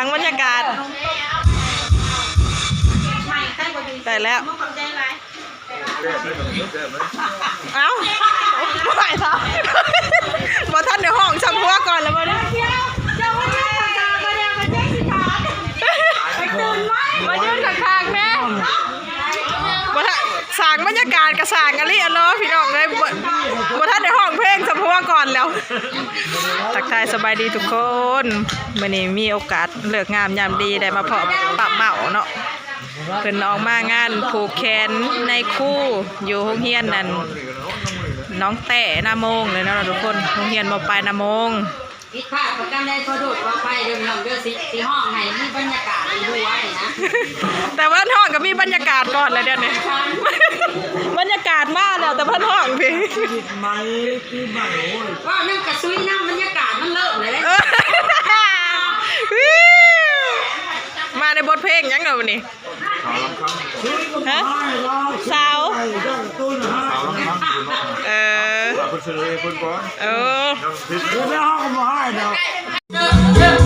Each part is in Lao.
ທັງບັນຍາກາດ ໄດ້ແລ້ວ. ເອົ້າ ບໍ່ໄດ້ ບໍ່ທັນໄດ້ຮ້ອງຊ້ຳ ຫົວກ່ອນແລ້ວບໍ່ໄດ້ ມາຢືນຂ້າງໆແດ່. ບໍ່ທັນ ສ້າງບັນຍາກາດກໍສ້າງອີ່ຫຼີ ອັນເນາະ ພີ່ນ້ອງເອີຍ. ບໍ່ ບໍ່ທັນໄດ້ຮ້ອງເພງຊ້ຳ ຫົວກ່ອນແລ້ວ. ທັກທາຍສະບາຍດີທຸກຄົນ. ມື້ນີ້ມີໂອກາດເລີກງາມຍາມດີ ໄດ້ມາພໍ້ປ້າເມົ້າເນາະ. ເພິ່ນອອກມາງານຜູກແຂນນາຍຄູຢູ່ໂຮງຮຽນນັ້ນ ໜອງແຕ້ນາໂມງເລີຍເນາະທຸກຄົນ. ໂຮງຮຽນ ມ.ປາຍ ນາໂມງ. ຜິດພາດປະການໃດຂໍໂທດຂໍອະໄພເດີພີ່ນ້ອງເດີ. ຊິ ຊິຮ້ອງໃຫ້ມີບັນຍາກາດໃນຫົວນີ້ນະ. ແຕ່ວ່າຮ້ອງກໍມີບັນຍາກາດກ່ອນແລ້ວດຽວນີ້. ບັນຍາກາດມາແລ້ວ ແຕ່ວ່າຮ້ອງເພງ ໃໝ່ປີໃໝ່ ໂອ້ຍ ເວົ້ານຳກະຊຸຍນຳ ບັນຍາກາດມັນເລີ່ມແລ້ວເດ້. ເອີ ມາໃນບົດເພງຫຍັງເນາະມື້ນີ້? ຮະ? ສາວ ເອີ ເພິ່ນສະເໜີເພິ່ນກ່ອນ ເອີ ເຮົາກໍບໍ່ຮ້າຍດອກ. ເ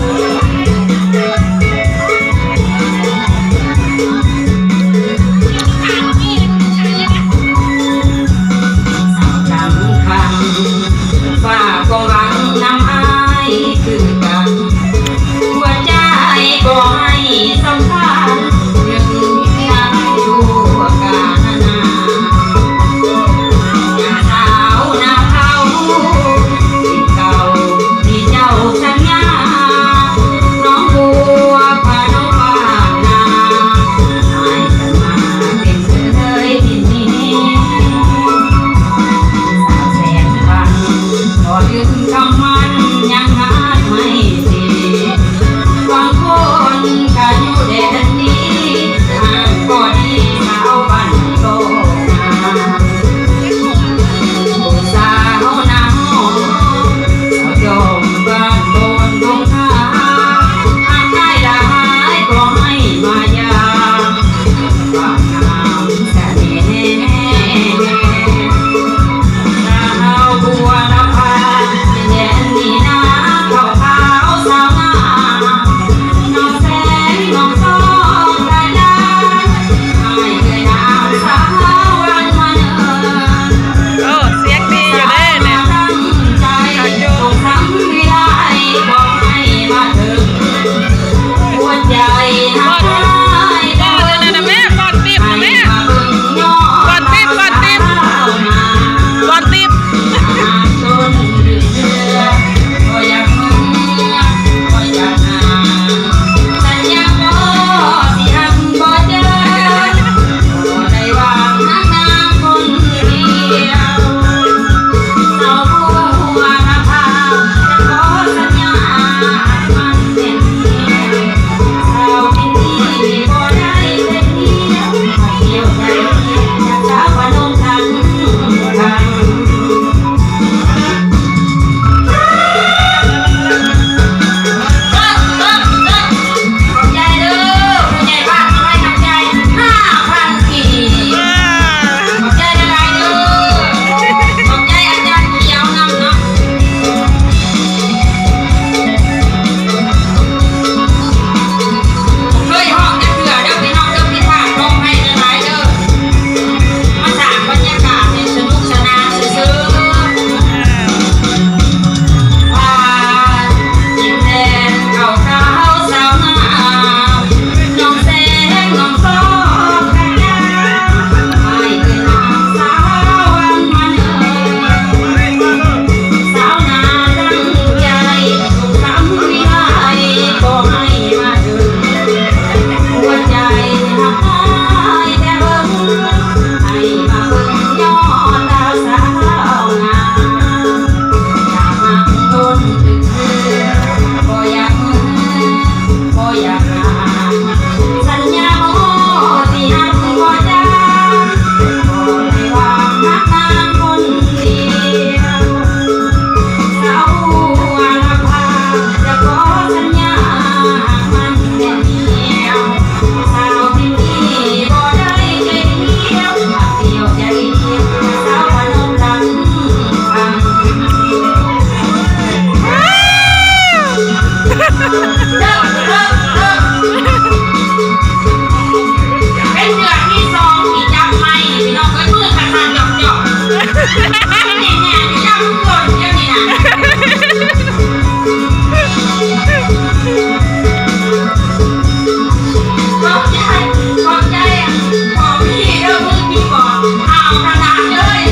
ຂອບໃຈ ຂອບໃຈ ຂອງພີ່ເດີ ມື້ກີ້ບອກ ເອົາຂະໜາດເລີຍ.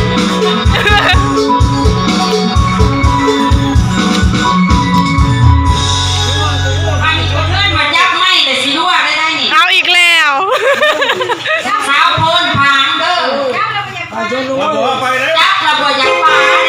ອັນນີ້ເພິ່ນເອີ້ນວ່າຈັບໄມ້ແຕ່ຊິຮົ່ວໄດ້ໄດ໋ນີ້ ເອົາອີກແລ້ວ ສາວໂພນຜາງເດີ ຈັບແລ້ວບໍ່ຢາກປານ ຈັບແລ້ວບໍ່ຢາກປານ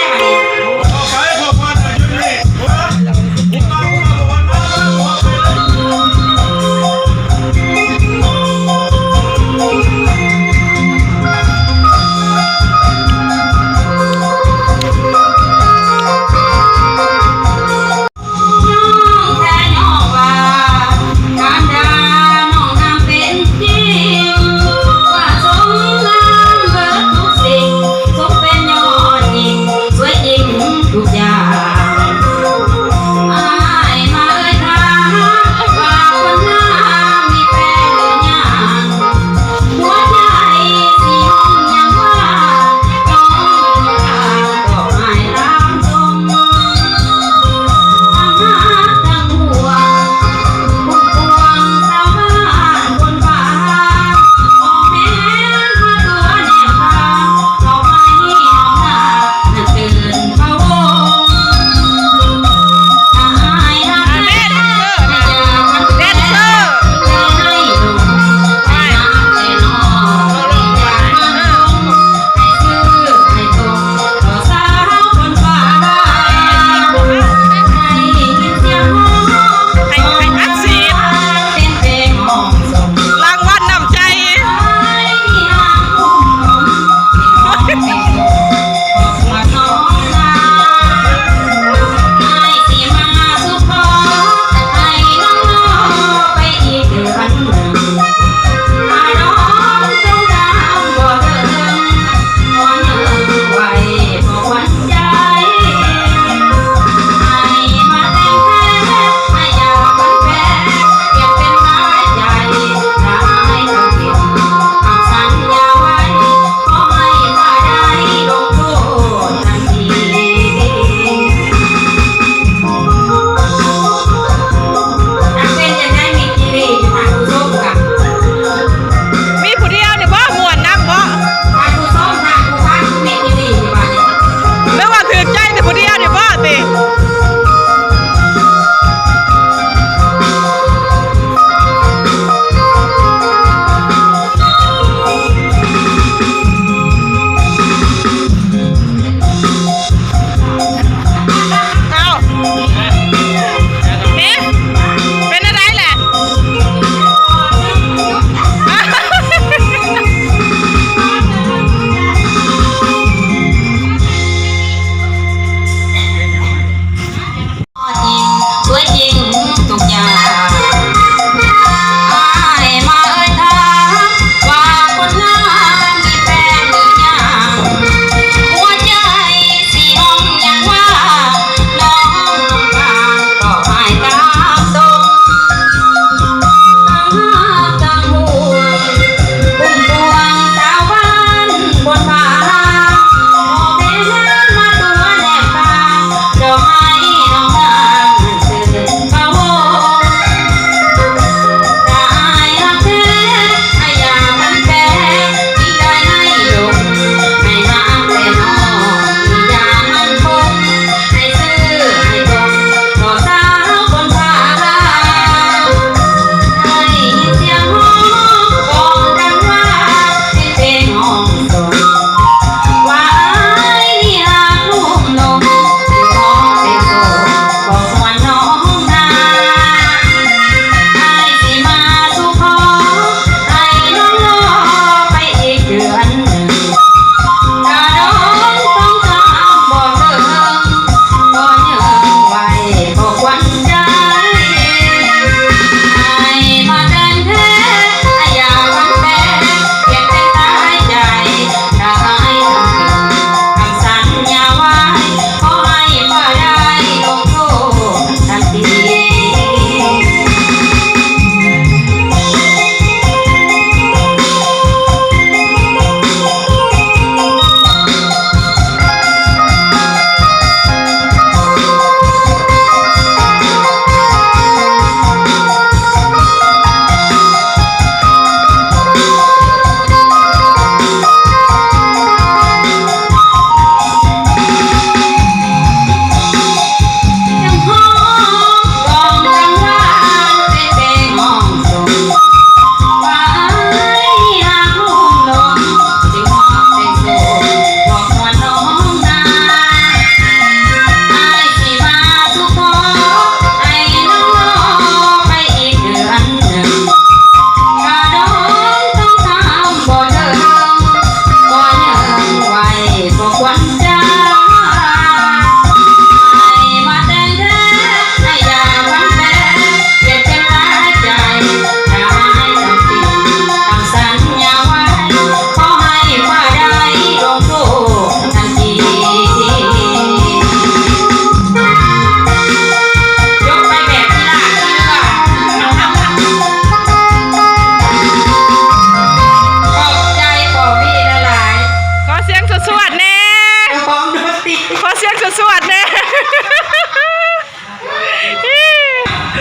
ສວດໆແດ່.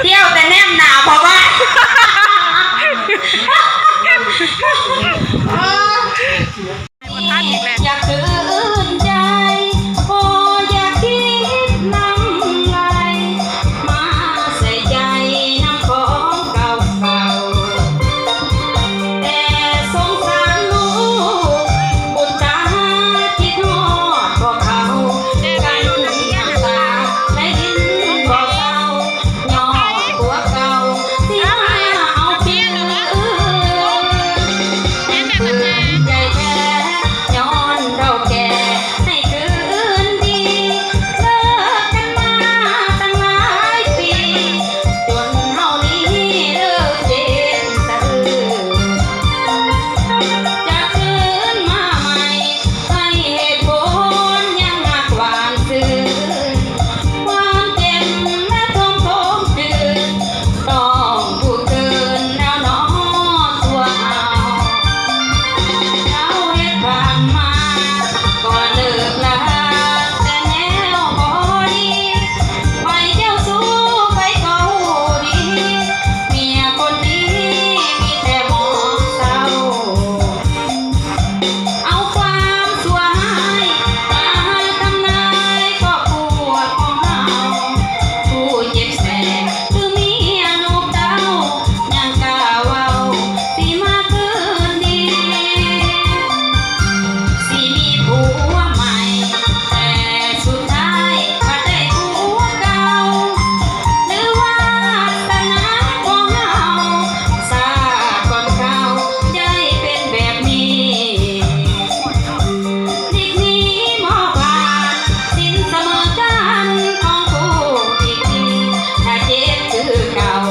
ທ່ຽວແຕ່ແນມໜ້າພໍ່ບ້ານ. ບໍ່ທັນອີກແລ້ວ. ຢາກຄືນໃຈ ບໍ່ຢາກຄິດນຳໄຫຼ ມາໃສ່ໃຈນຳຂອງເກົ່າໆ ແຕ່ສົງສານລູກບຸນຕາ ຄິດຮອດພວກເຂົາ ກັ້ນນ້ຳຕາໄຫຼລິນບໍ່ເຊົາ ຍ້ອນພວກເກົ່າຊິມາເອົາຄືນ ຄືນໃຈແທ້ ຍ້ອນເຖົ້າແກ່ໃຫ້ຄືນດີ ເລີກກັນມາຕັ້ງຫຼາຍປີ ຈົນເຮົານີ້ເລີກເຈັບສະອື ຈະຄືນມາໃໝ່ ໃຫ້ເຫດຜົນຍັງຮັກຫວານຊື່ນ ຄວາມເຈັບແລະຄວາມຂົມຄືນ ຕ້ອງກູ້ຄືນແລ້ວເນາະຕົວເຮົາ ເຮົາເຮັດຜ່ານມາ ກໍເລີກລາແຕ່ແນວບໍ່ດີ ໄປເຈົ້າຊູ້ໄປກໍຮູ້ດີ ເມຍຄົນດີມີແຕ່ມອງເສົ້າ ເອົາຄວາມຊົ່ວຮ້າຍມາທຳລາຍຄອບຄົວຂອງເຮົາ ຜູ້ເຈັບແສບຄືເມຍລູກເຕົ້າ ຍັງກ້າເວົ້າຊິມາຄືນດີ ຊິມີຜົວໃໝ່ ແຕ່ສຸດທ້າຍກໍໄດ້ຜົວເກົ່າ ຫຼືວ່າວາສະໜາຂອງເຮົາ ຊາດກ່ອນເກົ່າໄດ້ເປັນແບບນີ້ ຫຼີກໜີບໍ່ຜ່ານສິນສະເໝີກັນຂອງຜູ້ທີ່ດີ ຖ້າເຈັບຄືເກົ່າ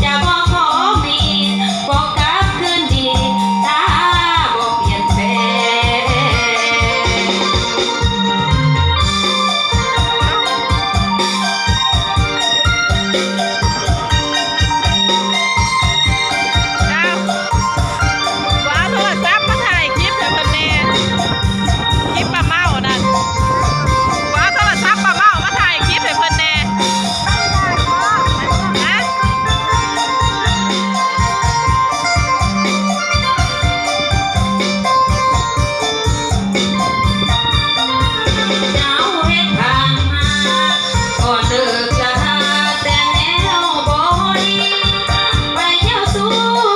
ຈະບໍ່ຂໍມີ ບໍ່ກັບຄືນດີ ຖ້າບໍ່ປ່ຽນແປງ. ເອົາ ບໍ່ເອົາໂທລະສັບມາຖ່າຍຄລິບໃຫ້ເພິ່ນແດ່ ຄລິບປ້າເມົານັ້ນ ບໍ່ເອົາໂທລະສັບປ້າເມົາມາຖ່າຍຄລິບໃຫ້ເພິ່ນແດ່ ຮະ? ເຈົ້າເຮັດຜ່ານມາ ກໍເລີກລາແຕ່ແນວບໍ່ດີ ໄປເຈົ້າຊູ້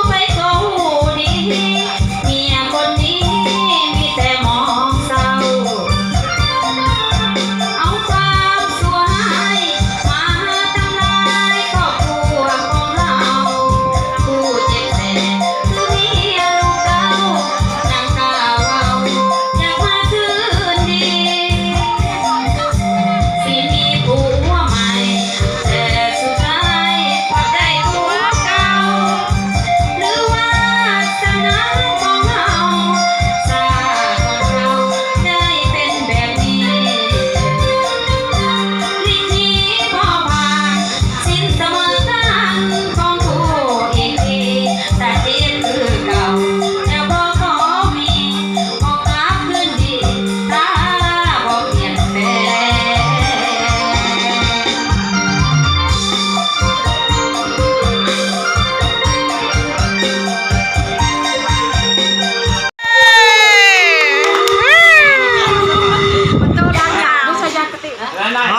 ໄປກໍຮູ້ດີ ເມຍຄົນນີ້ມີແຕ່ມອງເສົ້າ ເອົາຄວາມຊົ່ວຮ້າຍ ມາທຳລາຍຄອບຄົວຂອງເຮົາ ຜູ້ເຈັບແສບຄືເມຍລູກເຕົ້າ ຍັງກ້າເວົ້າຢາກມາຄືນດີ ຊິມີຜົວໃໝ່ ແຕ່ສຸດທ້າຍກໍໄດ້ຜົວເກົ່າ ຫຼືວາສະໜາຂອງເຮົາ ຊາດກ່ອນເຮົາໄດ້ເປັນແບບນີ້ ຫຼີກໜີບໍ່ຜ່ານສິນສະເໝີກັນຂອງຄູ່ອີກທີ ຖ້າເຈັບຄືເກົ່າຈະບໍ່ຂໍມີ ຂໍກັບຄືນດີ ຖ້າບໍ່ປ່ຽນແປງ.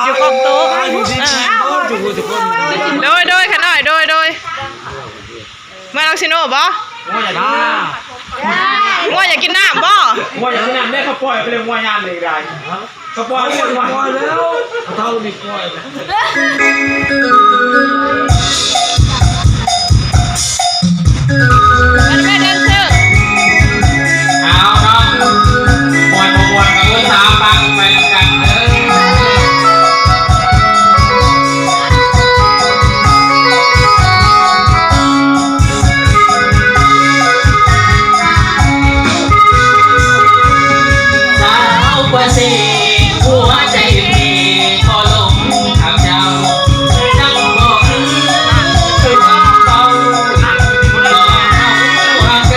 ຢູ່ຂອບໂຕະ ໂດຍ ໂດຍ ຂະນ້ອຍ ໂດຍ ໂດຍ. ເມືອນອອກຊິໂນບໍ່? ງົວຢາກກິນນ້ຳບໍ່? ງົວຢາກກິນນ້ຳ ແມ່ເຂົາປ່ອຍໄປເລີຍ ງົວຍາມນີ້ໄດ້ ເຂົາປ່ອຍ ເຂົາປ່ອຍແລ້ວ ເຂົາເຖົ້ານີ້ປ່ອຍແລ້ວ. ເອົາເນາະ ມ່ວນບໍ່ມ່ວນກໍເອີ້ນສາວຟັງໄປນຳກັນເດີ. ສາວກວ່າເສກ ຫົວໃຈເປັນເພ ຂໍຫຼົງຮັກເຈົ້າ ຈັກບໍ່ຄື ຄືເຈົ້າເວົ້າ ກໍເຮົາຮັກ